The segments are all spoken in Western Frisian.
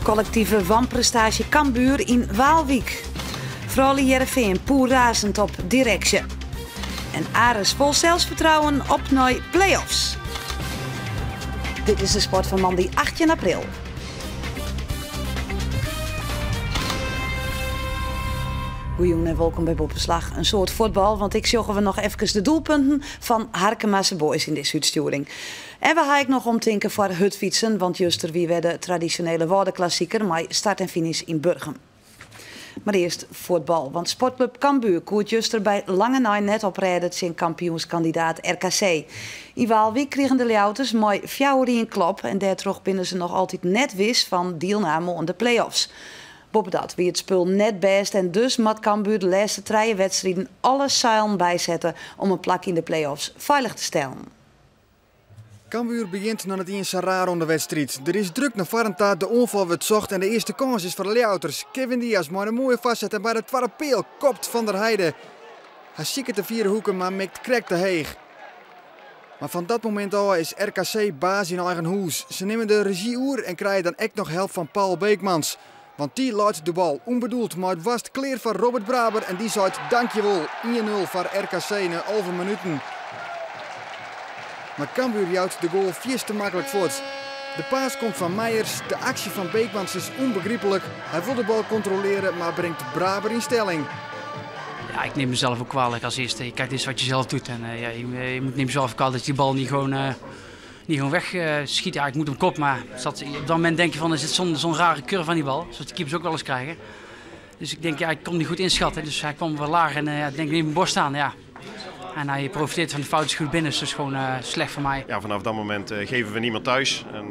Kollektive wanprestaasje Cambuur yn Waalwyk. Froulju Hearrenfean poerrazend op direksje. En Aris fol selsfertrouwen op nei play-offs. Dit is de sport fan moandei 18 april. Goejûn en wolkom by Boppeslach. In soad fuotbal, want ek sjogge we noch efkes de doelpunten fan Harkemase Boys yn dizze útstjoering. En we ha ek noch omtinken foar hurdfytsen, want juster wie wer de tradisjonele Wâldeklassiker mei start en finish yn Burgum. Mar earst fuotbal, want sportklup Cambuur koe it juster by lange nei net oprêde tsjin kampioenskandidaat RKC. Yn Waalwyk krigen de Ljouwerters mei 4-ien klop en dêrtroch binne se noch altyd net wis fan dielname oan de play-offs. Boppedat wie it spul net bêst en dus moat Cambuur de lêste trije wedstriden alle seilen bysette om in plak yn de play-offs feilich te stellen. Cambuur begjint noch net iens sa raar oan de wedstriid. Der is druk nei foaren ta, de oanfal wurdt socht en de earste kâns is foar de Ljouwerters. Kevin Diaz mei in moaie foarset en by de twadde peal kopt Van der Heide. Hy siket de fiere hoeken, mar mikt krekt te heech. Mar fan dat momint ôf is RKC baas yn eigen hûs. Se nimme de rezjy oer en krije dan ek noch help fan Paul Beekmans. Want dy leit de bal ûnbedoeld mei it boarst klear foar Robert Braber en dy seit dankjewol. 1-0 foar RKC nei 11 minuten. Mar Cambuur jout de goal fierste maklik fuort. De paas komt fan Meijers, de aksje fan Beekmans is ûnbegryplik. Hy wol de bal kontrolearje, mar bringt Braber yn stelling. Ja, ik neem mezelf ook kwalijk als eerste. Kijk, dit is wat je zelf doet. En ja, je moet neem jezelf kwalijk dat je die bal niet gewoon weg schiet. Ja, ik moet hem kop, maar op dat moment denk je van er zit zo'n rare curve aan die bal. Zoals de keepers ook wel eens krijgen. Dus ik denk, ja, ik kon niet goed inschatten. Dus hij kwam wel laag en ja, ik denk, neem mijn borst aan. Ja. En hij profiteert van de fout, is goed binnen, dus dat is gewoon slecht voor mij. Ja, vanaf dat moment geven we niet meer thuis. En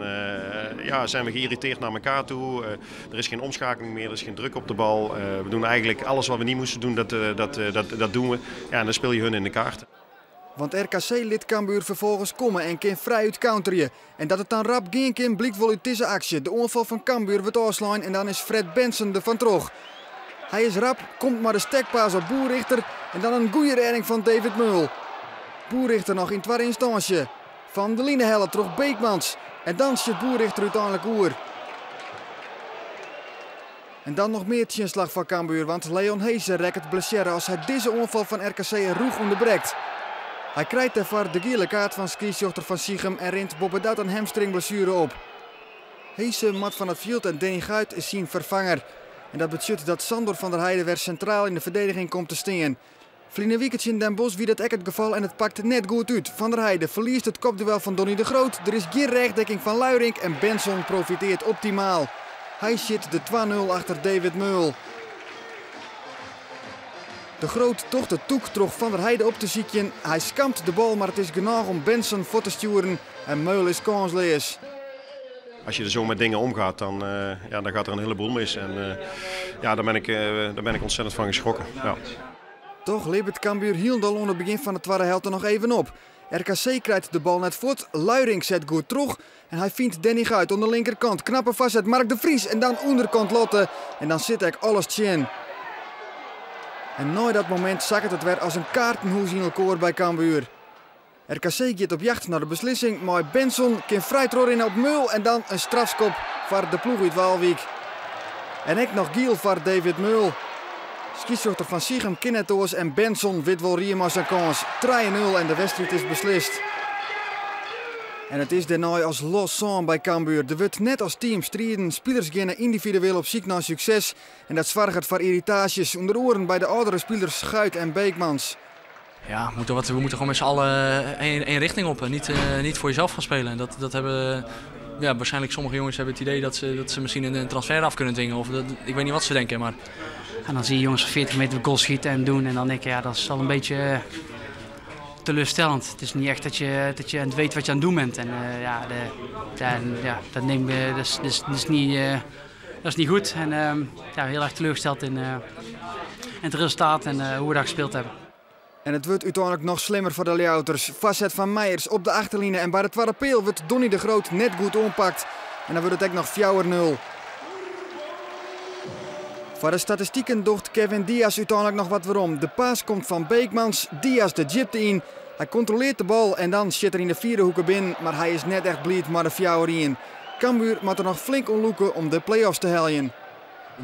ja, zijn we geïrriteerd naar elkaar toe. Er is geen omschakeling meer, er is geen druk op de bal. We doen eigenlijk alles wat we niet moesten doen, dat doen we. Ja, en dan speel je hun in de kaart. Want RKC lit Cambuur ferfolgens komme en kin frijút counterje. En dat it dan rap gean kin blykt wol út dizze aksje. De oanfal fan Cambuur wurdt ôfslein en dan is Fred Benson der fan troch. Hy is rap, komt mei de stekpaas op Boerrichter en dan in goede rêding fan David Meul. Boerrichter noch yn twadde ynstânsje. Fan de line helle troch Beekmans. En dan sjit Boerrichter úteinlik oer. En dan noch mear tsjinslach foar Cambuur, want Leon Hese rekket blessearre as hy dizze oanfal fan RKC rûch ûnderbrekt. Hy krijt dêrfoar de giele kaart fan skiedsrjochter Van Sichem en rint boppedat in hamstringblessuere op. Hese moat fan it fjild en Danny Guijt is syn ferfanger. En dat betsjut dat Sandor van der Heide wer sintraal yn de ferdediging komt te stean. Ferline wike tsjin Den Bosch wie dat ek it gefal en it pakt net goed út. Van der Heide ferliest it kopduel fan Donny de Groot, der is gjin rêchdekking fan Luirink en Benson profitearret optimaal. Hy sjit de 2-0 achter David Meul. De Groot docht it tûk troch Van der Heide op te sykjen. Hy skampt de bal, mar it is genôch om Benson fuort te stjoeren en Meul is kânsleas. Als je er zo met dingen omgaat, ja, dan gaat er een heleboel mis. En ja, daar ben ik ontzettend van geschrokken. Ja. Dochs libbet Cambuur hielendal oan it begjin fan de twadde helte noch even op. RKC krijt de bal net fuort, Luirink set goed troch en hy fynt Danny Guijt oan de linkerkant. Knappe foarset Mark de Vries en dan ûnderkant Lotte. En dan sit ek alles tsjin. En nei dat momint sakket it wer as in kaartenhûs yn elkoar by Cambuur. RKC giet op jacht nei de beslissing, mei Benson kin frij trochrinne op Meul en dan in strafskop foar de ploech út Waalwyk. En ek noch giel foar David Meul. Skiedsrjochter Van Sichem kin net oars en Benson wit wol rie mei syn kâns. 3-0 en de wedstriid is beslist. En it is dêrnei as los sân by Cambuur. Der wurdt net as team striden, spilers geane yndividueel op syk nei sukses en dat soarget foar yrritaasjes, ûnder oaren by de âldere spilers Guijt en Beekmans. Ja, we moeten gewoon met z'n allen één richting op en niet voor jezelf gaan spelen. En dat hebben, ja, waarschijnlijk sommige jongens hebben het idee dat ze misschien een transfer af kunnen dwingen. Of dat, ik weet niet wat ze denken. Maar... En dan zie je jongens van 40 meter de goal schieten en doen. En dan denk ik, ja, dat is al een beetje teleurstellend. Het is niet echt dat je weet wat je aan het doen bent. En ja, ja, en, ja, dat neem, dat is, dat is, dat is niet, dat is niet goed. En ja, heel erg teleurgesteld in het resultaat en hoe we daar gespeeld hebben. En it wurdt úteinlik noch slimmer foar de Ljouwerters. Foarset fan Meijers op de achterline en by de twadde peal wurdt Donny de Groot net goed oanpakt. En dan wurdt it ek noch 4-0. Foar de statistiken docht Kevin Diaz úteinlik noch wat werom. De paas komt fan Beekmans, Diaz de djipte yn. Hy kontrolearret de bal en dan sjit er yn de fiere hoeke binnen, mar hy is net echt bliid mei de 4-1. Cambuur moat der noch flink oan lûke om de play-offs te heljen.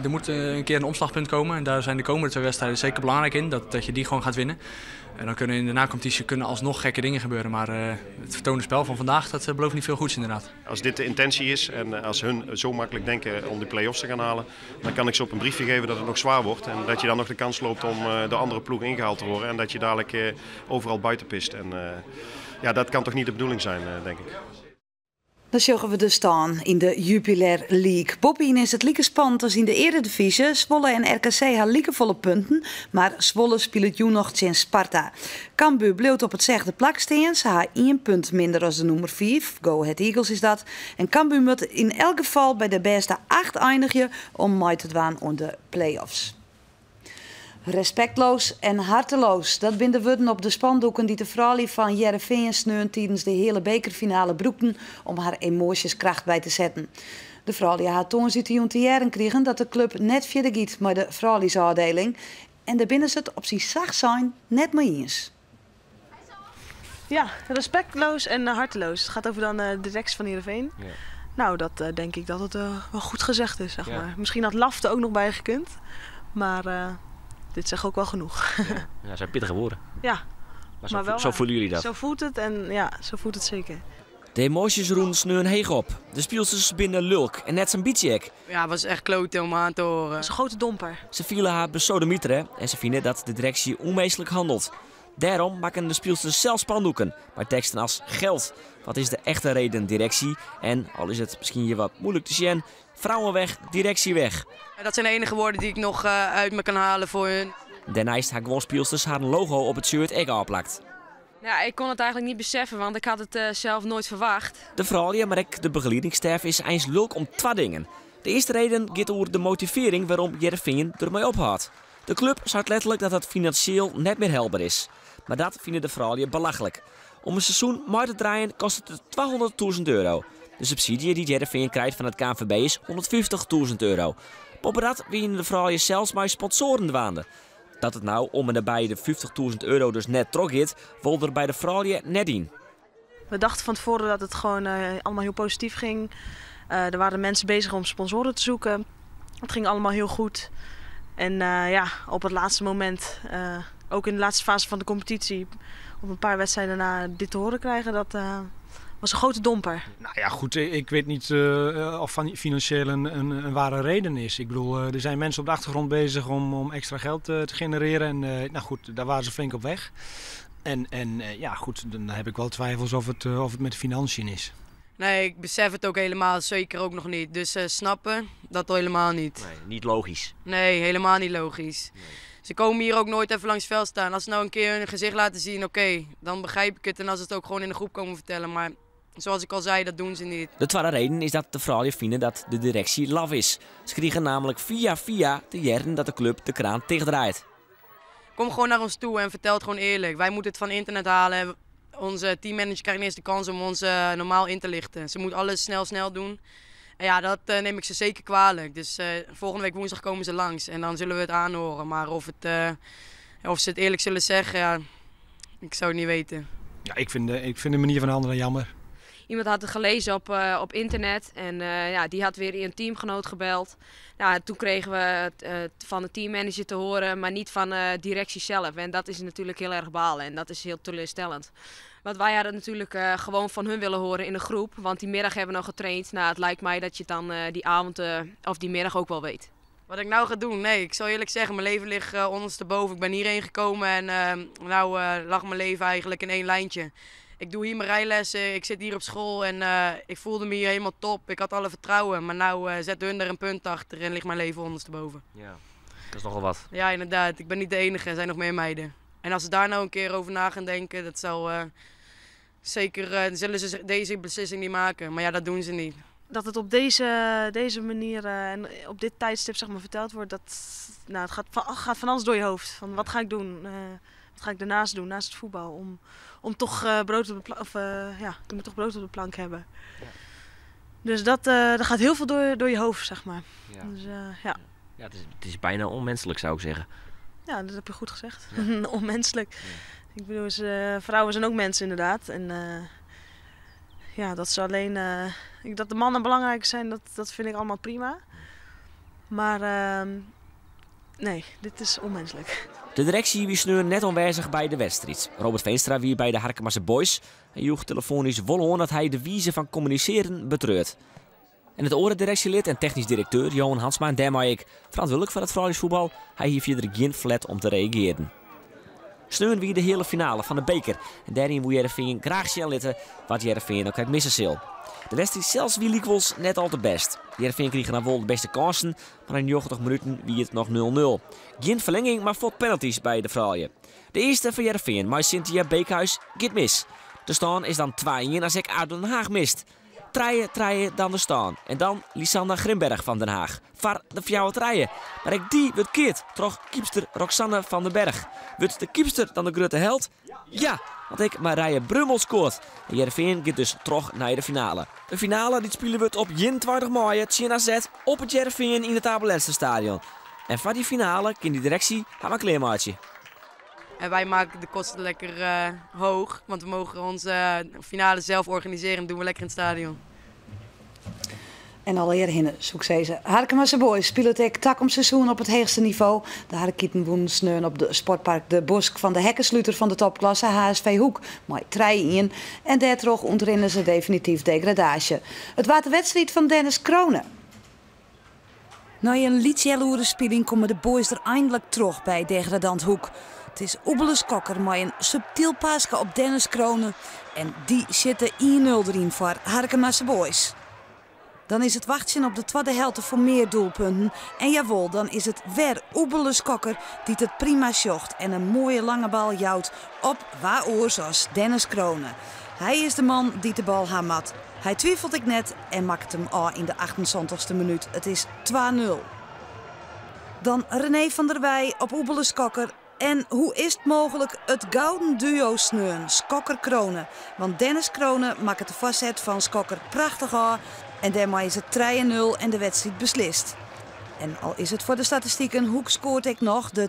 Er moet een keer een omslagpunt komen en daar zijn de komende twee wedstrijden zeker belangrijk in, dat je die gewoon gaat winnen. En dan kunnen in de nacompetitie alsnog gekke dingen gebeuren, maar het vertoonde spel van vandaag, dat belooft niet veel goeds inderdaad. Als dit de intentie is en als hun zo makkelijk denken om de play-offs te gaan halen, dan kan ik ze op een briefje geven dat het nog zwaar wordt en dat je dan nog de kans loopt om de andere ploeg ingehaald te worden en dat je dadelijk overal buiten pist. En dat kan toch niet de bedoeling zijn, denk ik. Dan sjogge we de staan in de Jupiler League. Boppien is het like spannend als in de Eredivisie. Zwolle en RKC hebben likefolle punten, maar Zwolle speelt nu nog tegen Sparta. Cambuur bleef op hetzelfde plak staan. Ze hebben 1 punt minder als de nummer 5. Go Ahead Eagles is dat. En Cambuur moet in elk geval bij de beste 8 eindigen om mee te doen om de play-offs. Respectloos en harteloos. Dat binnen de woorden op de spandoeken die de vrouw van Hearrenfean sneun tijdens de hele bekerfinale broekten om haar emoties kracht bij te zetten. De vrouw had toen zitten te jaren kregen dat de club net verder giet met de vrouwliesafdeling. En daar binnen ze het op zijn zacht zijn net mee eens. Ja, respectloos en harteloos. Het gaat over dan de directie van Heerenveen. Ja. Nou, dat denk ik dat het wel goed gezegd is, zeg Ja. maar. Misschien had lafte ook nog bij gekund, maar dit zegt ook wel genoeg. Ja, ja, zijn pittige woorden. Ja. Maar Maar wel zo waar. voelen jullie dat? Zo voelt het en ja, zo voelt het zeker. De emoties roen sneun heeg op. De speelsters binnen lulk en net zo'n beetje ek. Ja, het was echt kloten om aan te horen. Dat is een grote domper. Ze vielen haar besodemieteren en ze vinden dat de directie onmeestelijk handelt. Daarom maken de speelsters zelf spandoeken, maar teksten als geld. Wat is de echte reden, directie? En, al is het misschien hier wat moeilijk te zien, vrouwen weg, directie weg. Ja, dat zijn de enige woorden die ik nog uit me kan halen voor hun. Daarnaast haar gewoon speelsters haar logo op het shirt ek aanplakt. Ja, ik kon het eigenlijk niet beseffen, want ik had het zelf nooit verwacht. De vrouwen, maar ook de begeleidingsstaf is eens lulk om twee dingen. De eerste reden gaat over de motivering waarom Hearrenfean ermee ophoudt. De club zegt letterlijk dat het financieel net meer helder is. Maar dat vinden de vrouwen belachelijk. Om een seizoen maar te draaien kost het 200.000 euro. De subsidie die Hearrenfean krijgt van het KNVB is 150.000 euro. Boppedat winnen de vrouwen zelfs maar sponsoren dwaande. Dat het nou om en nabij de 50.000 euro dus net trok is, wil er bij de vrouwen net in. We dachten van tevoren dat het gewoon allemaal heel positief ging. Er waren mensen bezig om sponsoren te zoeken. Het ging allemaal heel goed. En op het laatste moment, ook in de laatste fase van de competitie, op een paar wedstrijden na dit te horen krijgen, dat was een grote domper. Nou ja, goed, ik weet niet of van financieel een ware reden is. Ik bedoel, er zijn mensen op de achtergrond bezig om extra geld te genereren. En nou goed, daar waren ze flink op weg. En ja, goed, dan heb ik wel twijfels of het met de financiën is. Nee, ik besef het ook helemaal, zeker ook nog niet. Dus snappen, dat al helemaal niet. Nee, niet logisch. Nee, helemaal niet logisch. Nee. Ze komen hier ook nooit even langs het veld staan. Als ze nou een keer hun gezicht laten zien, oké, dan begrijp ik het. En als ze het ook gewoon in de groep komen vertellen. Maar zoals ik al zei, dat doen ze niet. De tweede reden is dat de vrouwen vinden dat de directie laf is. Ze kregen namelijk via via te jaren dat de club de kraan dichtdraait. Kom gewoon naar ons toe en vertel het gewoon eerlijk. Wij moeten het van internet halen. Onze teammanager krijgt eerst de kans om ons normaal in te lichten. Ze moet alles snel, snel doen. En ja, dat neem ik ze zeker kwalijk. Dus volgende week woensdag komen ze langs en dan zullen we het aanhoren. Maar of ze het eerlijk zullen zeggen, ja, ik zou het niet weten. Ja, ik vind de manier van handelen jammer. Iemand had het gelezen op internet en ja, die had weer een teamgenoot gebeld. Nou, toen kregen we het van de teammanager te horen, maar niet van de directie zelf. En dat is natuurlijk heel erg balen en dat is heel teleurstellend. Want wij hadden natuurlijk gewoon van hun willen horen in de groep, want die middag hebben we nog getraind. Nou, het lijkt mij dat je het dan die avond of die middag ook wel weet. Wat ik nou ga doen? Nee, ik zal eerlijk zeggen, mijn leven ligt ondersteboven. Ik ben hierheen gekomen en nou lag mijn leven eigenlijk in één lijntje. Ik doe hier mijn rijlessen, ik zit hier op school en ik voelde me hier helemaal top. Ik had alle vertrouwen, maar nou zet hun er een punt achter en ligt mijn leven ondersteboven. Ja, dat is nogal wat. Ja, inderdaad. Ik ben niet de enige, er zijn nog meer meiden. En als ze daar nou een keer over na gaan denken, dat zal zeker, zullen ze deze beslissing niet maken. Maar ja, dat doen ze niet. Dat het op deze manier en op dit tijdstip zeg maar, verteld wordt, dat, nou, het gaat van alles door je hoofd. Van, wat ga ik doen? Wat ga ik daarnaast doen, naast het voetbal? Om toch brood op de plank, of ja, je moet toch brood op de plank hebben. Ja. Dus dat gaat heel veel door je hoofd, zeg maar. Ja. Dus, ja. Ja, het is bijna onmenselijk, zou ik zeggen. Ja, dat heb je goed gezegd. Ja. Onmenselijk. Ja. Ik bedoel, vrouwen zijn ook mensen inderdaad. En Ja, dat ze alleen. Dat de mannen belangrijk zijn, dat vind ik allemaal prima. Maar nee, dit is onmenselijk. De direksje wie sneon net oanwêzich by de wedstriid. Robert Veenstra wie by de Harkemase Boys en joech telefoanysk wol oan dat hy de wize fan kommunisearjen betreurt. En it oare direksjelid en technysk direkteur Johan Hansma en dêrmei ek ferantwurdlik foar it frouljusfuotbal, hy hie fierder gjin flet om te reagearjen. Sneon wie de heale finale fan de beker en dêryn woe Hearrenfean graach sjen litte wat Hearrenfean no krekt misse sil. De wedstriid sels wie lykwols net al te bêst. Hearrenfean krige dan wol de bêste kânsen, mar nei 90 minuten wie it noch 0-0. Gjin ferlinging, mar fuort penaltys by de froulju. De earste foar Hearrenfean mei Cynthia Beekhuis giet mis. De stân is dan 2-1 as ek ADO Den Haag mist. 3-3 dan de stân. En dan Lisanne Grimberg fan Den Haag foar de 4-3. Mar ek dy wurdt keard troch keepster Roxanne van den Berg. Wurdt de keepster dan de grutte held? Ja, want ek Marije Brummel skoart. En Hearrenfean giet dus troch nei de finale. De finale dy't spile wurdt op 21 maaie tsjin AZ op it Hearrenfean yn it Abe Lenstra Stadion. En foar dy finale kin de direksje har mar klearmeitsje. En wij maken de kosten lekker hoog, want we mogen onze finale zelf organiseren en doen we lekker in het stadion. En allegear hinne, soe ik sizze. Harkemase Boys spilet ek takom seizoen op it heechste nivo. De Harkiten wûnen sneon op de Sportpark De Bosk fan de hekkesluter fan de topklasse HSV Hoek mei 3-1 en dêrtroch ûntrinne se definityf degradaasje. It waard de wedstriid fan Dennis Krohne. Nei in lyts healoere spyljen komme de Boys der einlik troch by degradant Hoek. It is Oebele Skokker mei in subtyl paaske op Dennis Krohne en dy sjit de 1-0 deryn foar Harkemase Boys. Dan is it wachtsjen op de twadde helte foar mear doelpunten en jawol, dan is it wer Oebele Skokker dy't it prima sjocht en in moaie lange bal jout op wa oars as Dennis Krohne. Hy is de man dy't de bal ha moat. Hy twifelt ek net en makket him ôf yn de 78ste minút. It is 2-0. Dan René van der Weij op Oebele Skokker. En hoe is it mooglik it gouden duo sneon, Skokker-Krohne. Want Dennis Krohne makket de foarset fan Skokker prachtich ôf en dêrmei is it 3-0 en de wedstriid beslist. En al is it foar de statistiken, Hoek skoart ek noch de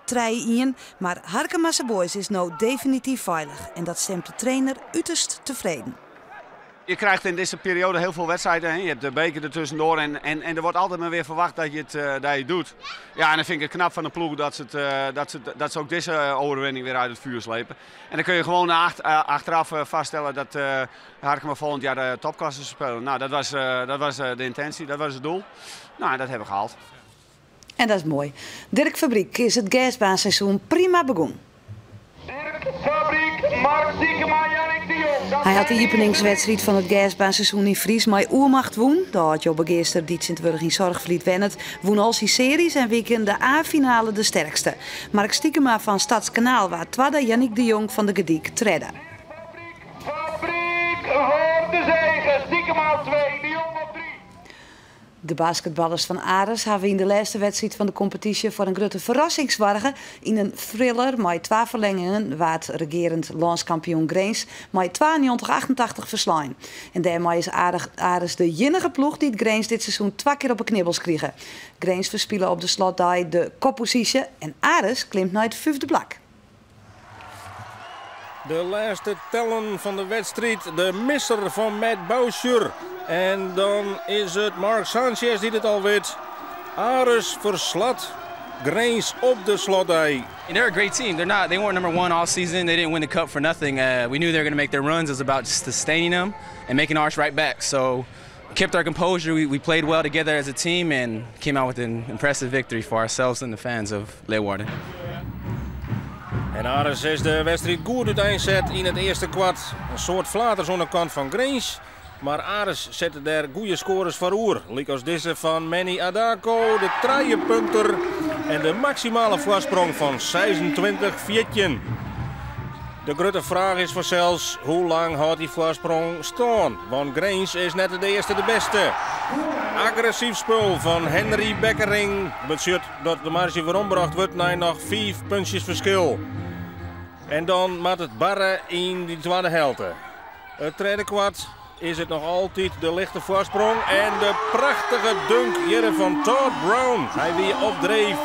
3-1, mar Harkemase Boys is no definityf feilich en dat stemt de trainer uterst tefreden. Je krijgt in deze periode heel veel wedstrijden. Hè? Je hebt de beker er tussendoor en er wordt altijd maar weer verwacht dat je het doet. Ja, en dan vind ik het knap van de ploeg dat ze ook deze overwinning weer uit het vuur slepen. En dan kun je gewoon achteraf vaststellen dat Harkema volgend jaar de topklasse spelen. Nou, dat was de intentie, dat was het doel. Nou, dat hebben we gehaald. En dat is moai. Dirk Fabriek is it gersbaanseizoen prima begûn. Dirk Fabriek, Mark Diekema, Jannik de Jong. Hy hat de iepeningswedstriid fan it gersbaanseizoen yn Fries mei oermacht wûn. De âld-Jobbegeaster dy't tsjintwurdich yn Zorgvliet wennet, wûn al syn searjes en wie yn de A-finale de sterkste. Mark Stiekema fan Stadskanaal waard twadde, Jannik de Jong fan De Gordyk tredde. Fabriek voor de zege. Stiekema op 2, de Jong op 3. De basketballers fan Aris hawwe yn de lêste wedstriid fan de kompetysje foar in grutte ferrassing soarge. Yn in thriller mei twa ferlingingen waard regearend lânskampioen Grins mei 92-88 ferslein. En dêrmei is Aris de iennige ploech dy't Grins dit seizoen twa kear op 'e knibbels krige. Grins ferspile op de slotdei de kopposysje en Aris klimt nei it fyfde plak. De lêste tellen fan de wedstriid. De misser fan Matt Boucher. En dan is it Mark Sanchez dy't it al wit. Aris ferslacht Grins op de slotdei. They're a great team. They're not. They weren't number one all season. They didn't win the cup for nothing. We knew they were going to make their runs. It was about just sustaining them and making ours right back. So, kept our composure. We played well together as a team and came out with an impressive victory for ourselves and the fans of Leeuwarden. En Aris is de wedstriid goed úteinset yn it earste kwart. In soad flaters oan de kant fan Grins. Mar Aris sette dêr goede skoares foar oer. Lykas dizze fan Manny Adako, de trijepunter en de maksimale foarsprong fan 26-14. De grutte fraach is fansels, hoe lang hâldt dy foarsprong stân? Want Grins is net de earste de bêste. Agressyf spul fan Henry Bekkering betsjut dat de marzje werombrocht wurdt nei noch 5 puntsjes ferskil. En dan moat it barre yn dy twadde helte. It tredde kwart is it noch altyd de lichte foarsprong en de prachtige dunk hjir fan Todd Brown. Hy wie op dreef,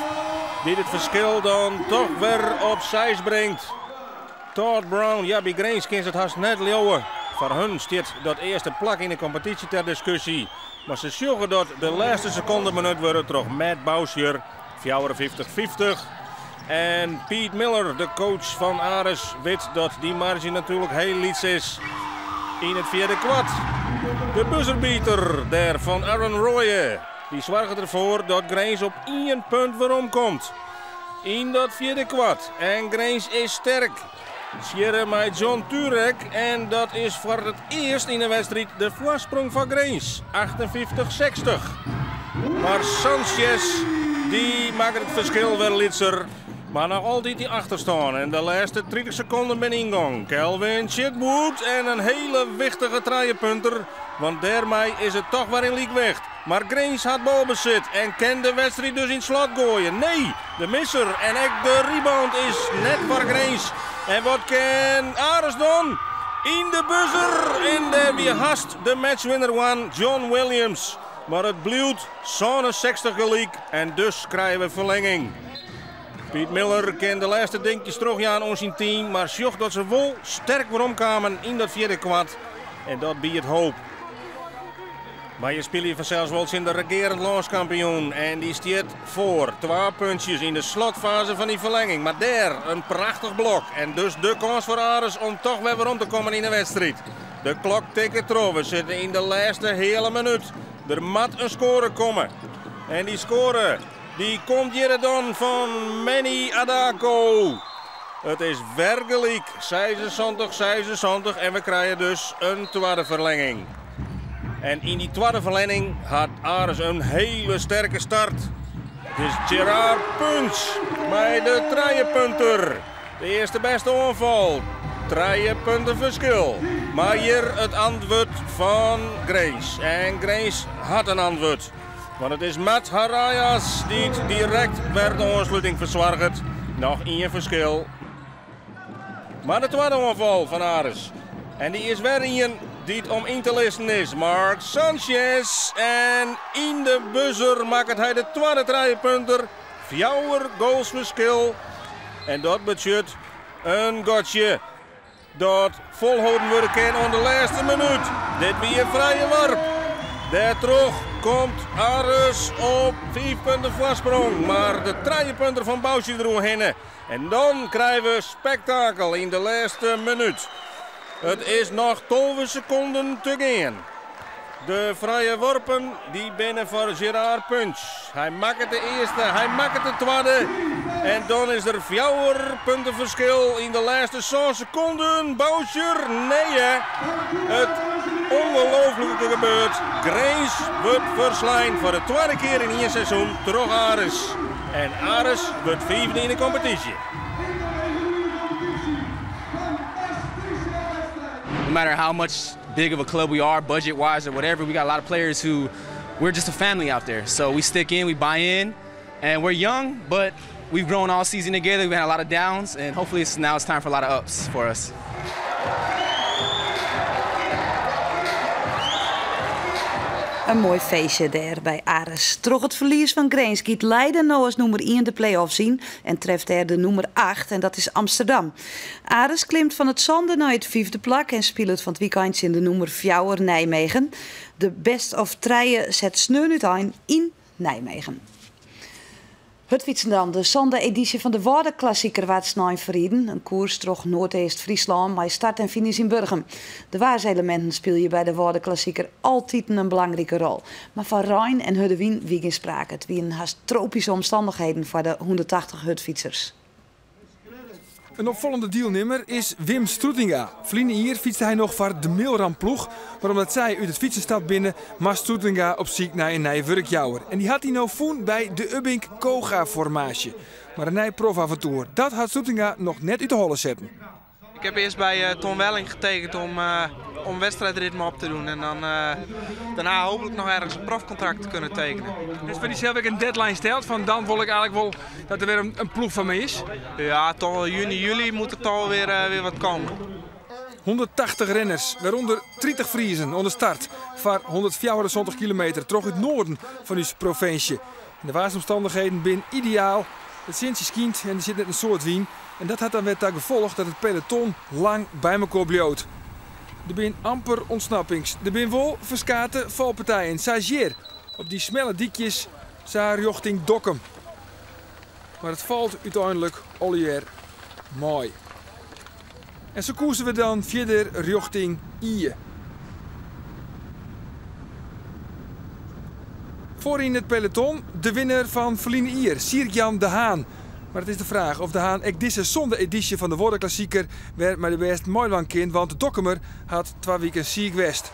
dy't it ferskil dan dochs wer op 6 bringt. Todd Brown, ja, by Grins kin it hast net leauwe. Foar hun stiet dat earste plak yn de kompetysje ter diskusje. Mar se sjogge dat de lêste sekonden benut wurde troch Matt Boucher, 54 50. En Pete Miller, de coach fan Aris, wit dat dy marge natuerlik hiel lyts is. Yn it fjirde kwart de buzzerbeater dêr fan Aaron Roye. Dy soarget derfoar dat Grins op ien punt weromkomt yn dat fjirde kwart. En Grins is sterk. Sjirre mei John Turek en dat is foar it earst yn 'e wedstriid de foarsprong foar Grins, 58 60. Mar Sanchez dy makket it ferskil wer lytser, mar noch altyd dy achterstân en de lêste 30 sekonden binne yn gong. Kelvin Chitwood en in hele wichtige trijepunter, want dêrmei is it toch wer yn lykwicht. Mar Grins hat balbesit en kin de wedstriid dus yn 't slot goaie. Nee, de misser en ek de rebound is net foar Grins. En wat kin Aris dan? Yn de buzzer en dêr wie hast de matchwinner one, John Williams. Mar it bliuwt 67 gelyk en dus krije we ferlinging. Piet Miller kin de lêste dinkjes trochjaan oan syn team, mar sjocht dat se wol sterk weromkamen yn dat fjirde kwart. En dat biedt hoop. Mar je spylje fansels wol tsjin de regearend lânskampioen en dy stiet foar twa puntsjes yn de slotfaze fan dy ferlenging. Mar dêr in prachtich blok en dus de kâns foar Aris om toch wer werom te kommen yn de wedstriid. De klok tikket troch, we sitte yn de lêste heale minút. Der moat in skoare komme. En dy skoare dy komt hjir dan fan Manny Adako. It is wer gelyk, 76, 76 en we krije dus in twadde ferlenging. En yn dy twadde ferlenging hat Aris in hele sterke start. It is Gerard Punch mei de trijepunter. De earste bêste oanfal. Trije punten ferskil. Mar hjir it antwurd fan Grins. En Grins hat in antwurd. Want it is Matt Harajas dy't direkt wer de oansluting fersoarget. Noch ien ferskil. Mar de twadde oanfal fan Aris. En dy is wer ien dy't om yn te lizzen is. Mark Sanchez. En yn de buzzer makket hy de twadde trijepunter. Fjouwer goals ferskil. En dat betsjut in gatsje dat folholden wurde kin oan de lêste minút. Dit wie in frije worp. Dêrtroch komt Aris op fiif punten foarsprong. Mar de trijepunter fan Boucher deroerhinne. En dan krije we spektakel yn de lêste minút. It is noch 12 sekonden te gean. De frije worpen dy binne foar Gerard Punch. Hy makket de earste, hy makket de twadde. En dan is der fjouwer punten ferskil yn de lêste sân sekonden. Boucher, nee hè. It ongelooflike gebeurt. Grins wurdt ferslein foar de twadde kear yn ien seizoen troch Aris. En Aris wurdt fiifde yn de kompetysje. No matter how much big of a club we are, budget wise or whatever, we got a lot of players who we're just a family out there. So we stick in, we buy in, and we're young, but we've grown all season together. We've had a lot of downs, and hopefully it's, now it's time for a lot of ups for us. In moai feestje dêr by Aris. Troch it ferlies fan Grins giet Leiden no as nûmer ien de play-offs yn en treft dêr de nûmer acht en dat is Amsterdam. Aris klimt fan it sânde nei it fyfde plak en spilet fan 't wykein tsjin de nûmer fjouwer Nijmegen. De best of trije set sneon útein yn Nijmegen. Hurdfytsen dan. De sânde edysje fan de Wâldeklassiker waard snein ferriden. In koers troch Noardeast-Fryslân mei start en finish yn Burgum. De waarseleminten spylje by de Wâldeklassiker altiten in belangrike rol. Mar fan rein en hurde wyn wie gjin sprake. It wienen hast tropyske omstannichheden foar de 180 hurdfytsers. In opfallende dielnimmer is Wim Stroetinga. Ferline jier fytste hy noch foar de Milram-ploech, mar omdat sy út it fytsen stapt binne, moast Stroetinga op syk nei in nije wurkjouwer. En dy hat hy no fûn by de Ubbink Koga-formaasje. Mar in nij profaventoer, dat hat Stroetinga noch net út de holle setten. Ik heb eerst bij eh, Ton Welling getekend om, uh, om wedstrijdritme op te doen. En dan uh, daarna hopelijk nog ergens een profcontract te kunnen tekenen. Is foar dysels ek in deadline steld fan dan wol ik eigenlik wol dat der wer in ploech foar my is? Ja, toch wel juni, juli moet er toch weer wat komen. 180 renners, wêrûnder 30 Friezen oan de start foar 174 kilometer troch it noarden fan ús provinsje. En de waarsomstannichheden binne ideaal. It sintsje skynt en der sit net in soad wyn. En dat hat dan wer ta gefolch dat it peloton lang by mekoar bliuwt. Der binne amper ûntsnappings. Der binne wol ferskate falpartijen. Sa is hjir, op dy smelle dykjes, sa rjochting Dokkum. Mar it falt úteinlik allegear mei. En sa koerse we dan fierder rjochting Ie. Foaryn it peloton de winner fan ferline jier, Sierk-Jan de Haan. Mar it is de fraach oft De Haan ek dizze sânde edysje fan de Woardenklassieker wer mei de bêsten meidwaan kin, want de Dokkumer hat twa wiken siik west.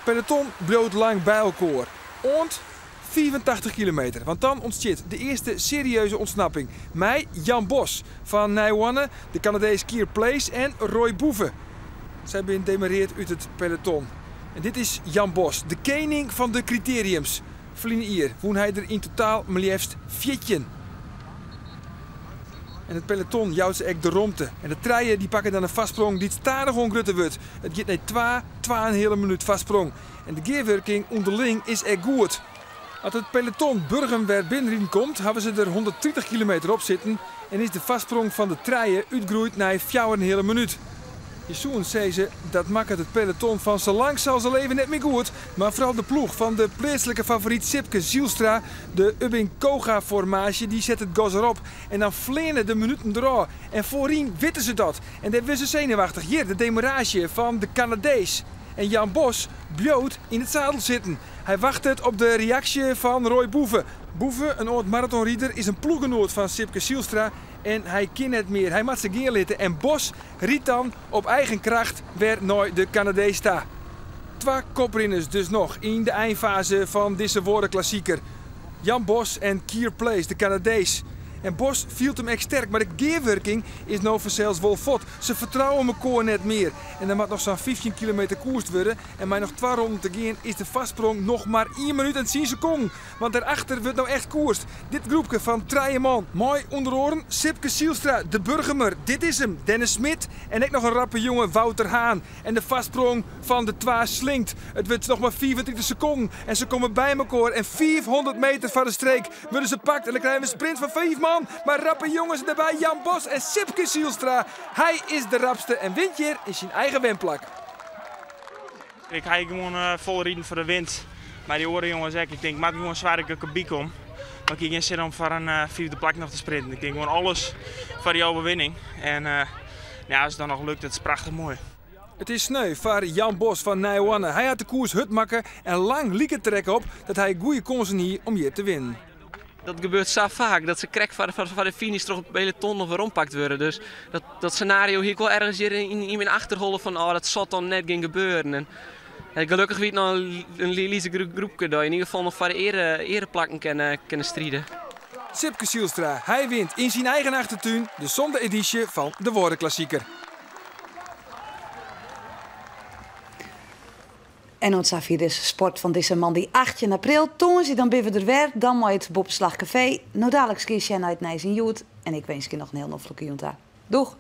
Peloton bliuwt lang by elkoar, oant 85 kilometer, want dan ûntstiet de earste serieuze ûntsnapping mei Jan Bos fan Nijhoarne, de Kanadees Keir Place en Roy Boeve. Sy binne demareerd út it peloton. En dit is Jan Bos, de kening fan de kriteriums. Ferline jier wûn hy der yn totaal mar leafst 14. En it peloton jout se ek de romte. En de trije dy pakke dan in foarsprong dy't stadichoan grutter wurdt. It giet nei twa, twa en in heale minút foarsprong. En de gearwurking ûnderling is ek goed. As it peloton Burgum wer binnenriden komt, hawwe se der 130 kilometer op sitten en is de foarsprong fan de trije útgroeid nei fjouwer en in heale minút. Je soenen sizze, dat makket it peloton fan Zo lang zal ze leven net mear goed, mar foaral de ploech fan de pleatslike favoryt Sipke Zylstra, de Ubbing Koga formaasje, dy set it gas erop en dan fleane de minuten derôf. En foaryn witte se dat en dêr wurde se senuwachtich. Hjir de demaraazje fan de Kanadees. En Jan Bos bliuwt yn it sadel sitten. Hy wachtet op de reaksje fan Roy Boeve. Boeve, in âld maratonrider, is in ploechgenoat fan Sipke Zylstra en hy kin net mear. Hy moat se gean litte en Bos rydt dan op eigen kracht wer nei de Kanadees ta. Twa koprinners dus noch yn de einfaze fan dizze Woardenklassieker. Jan Bos en Keir Place, de Kanadees. En Bos fielt him ek sterk, mar de gearwurking is no fansels wol fuort. Se fertrouwe mekoar net mear. En der moat noch sa'n 15 kilometer koerst wurde. En mei noch twa ronden te gean is de foarsprong noch mar ien minút en tsien sekonden. Want dêrachter wurdt no echt koerst. Dit groepke fan trije man, mei ûnder oaren Sipke Zylstra, de Burgumer, dit is him, Dennis Smit en ek noch in rappe jonge Wouter Haan. En de foarsprong fan de twa slinkt. It wurdt noch mar 35 sekonden en se komme by mekoar en 500 meter foar de streek wurde se pakt en dan krije we in sprint fan 5 man. Mei rappe jonges derby Jan Bos en Sipke Zylstra. Hy is de rapste en wint hjir yn syn eigen wenplak. Ik ha gewoan fol riden foar de winst. Mei dy oare jonges ek. Ik tink, moat gewoan soargje dat ik derby kom. Mar ik hie gjin sin om foar in fiifde plak noch te sprinten. Ik tink gewoan alles foar dy overwinning. En ja, as it dan noch lukt, dat is prachtich moai. It is sneu foar Jan Bos fan Nijhoarne. Hy hat de koers hurd makke en lang like it der ek op dat hy goede kânsen hie om hjir te winnen. Dat gebeurt sa faak, dat se krekt foar de finish troch it peloton noch werom pakt wurde. Dus dat scenario hie ik wol ergens hjir yn myn achterholle fan, oh, dat sil dan net gean gebeuren. En gelokkich wie it noch in lytse groepke dat yn ieder gefal noch foar de eareplakken kinne stride. Sipke Zylstra, hy wint yn syn eigen achtertún de sânde edysje fan de Woardenklassieker. En oant safier dizze sport fan dizze moandei 18 april. Tongersdei dan binne we der wer, dan mei it Boppeslach Kafee. No daliks gean sjen nei it nijs yn Hjoed. En ik winskje noch in hiel noflike jûn ta. Doeg!